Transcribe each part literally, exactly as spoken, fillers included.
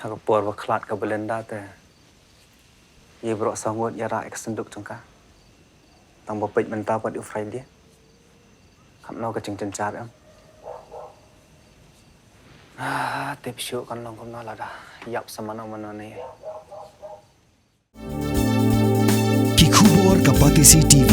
Ha ka por ba khlad ka Belinda te, ïa baroh saw ngut ïa rah ïa ka synduk jong ka. Tang ba peit mynta pat u Friday. Katno ka jingjynjar em. Ah, tip shuh kan long kumno lada ïap sa mano mano ne. Ki khubor ka Batesi T V.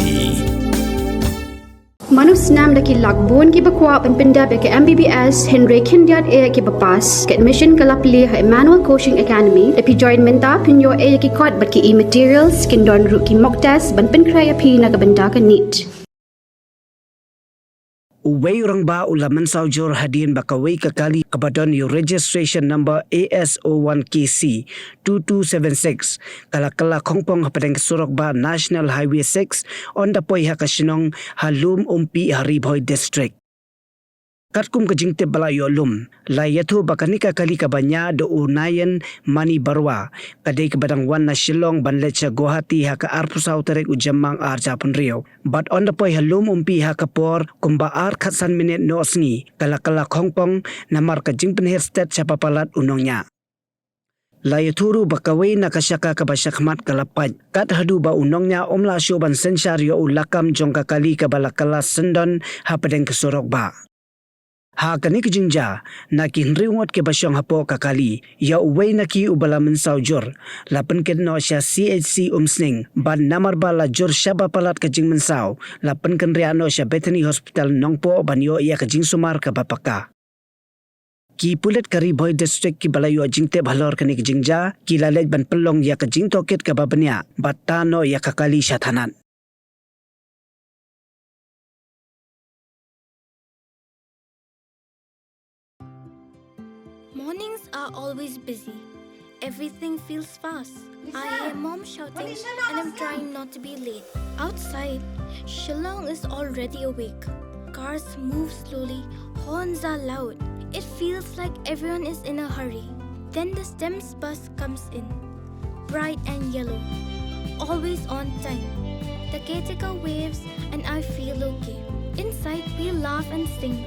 Mano snam da ki lak bun kiba kwah ban pyndep ïa ka M B B S hynrei khyndiat eh kiba pass. Ka admission ka la plie ha Emmanuel Coaching Academy. Da phi join mynta phin ïoh eh ïa ki kot bad ki e-materials, kin don ruh ki mock test ban pynkhreh ïa phi na ka bynta ka NEET. Uwei u rangbah u la mynsaw jur hadien ba kawei ka kali kaba don ïa u registration number A S O one K C two two seven six ka la kylla khongpong hapdeng ka surok bah National Highway six, ynda poi ha ka shnong ha Lum Umpi ha Ri Bhoi District. Katkum ka jingtip ba la ïoh lum, la ïathuh ba kane ka kali kaba ñiah da u Nayan Mani Barua, ka dei kaba dang wan na Shillong ban leit sha Guwahati ha ka arphew saw tarik u Jymmang ar hajar arphew hynriew. Bad ynda poi ha Lum Umpi ha ka por kumba ar khatsan minit noh sngi, ka la kylla khongpong namar ka jingpynher stet shaba palat u nongñiah. La ïathuh ruh ba kawei na ka shaka kaba shakhmat ka la pait, kat haduh ba u nongñiah um lah shuh ban synshar ïa u lakam jong ka kali kaba la kylla syndon hapdeng ka surok bah. Ha kane ka jingjia, na ki hynriew ngut kiba shong hapoh ka kali, ïa uwei na ki uba la mynsaw jur, la pynkit noh sha C H C Umsning, bad namar ba la jur shaba palat ka jingmynsaw, la pynkynriah noh sha Bethany Hospital Nongpoh ban ïoh ïa ka jingsumar kaba paka. Ki pulit ka Ri Bhoi District kiba la ïoh jingtip halor kane ka jingjia, ki la leit ban pynlong ïa ka jingtohkit kaba bniah, bad tan noh ïa ka kali sha thanat. Mornings are always busy. Everything feels fast. I hear mom shouting and I'm trying not to be late. Outside, Shillong is already awake. Cars move slowly, horns are loud. It feels like everyone is in a hurry. Then the STEMS bus comes in. Bright and yellow. Always on time. The caretaker waves and I feel okay. Inside, we laugh and sing.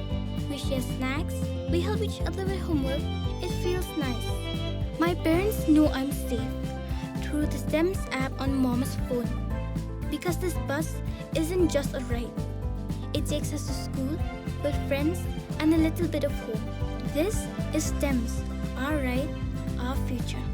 We share snacks. We help each other with homework. It feels nice. My parents know I'm safe through the STEMS app on mom's phone. Because this bus isn't just a ride, it takes us to school, with friends, and a little bit of home. This is STEMS, our ride, our future.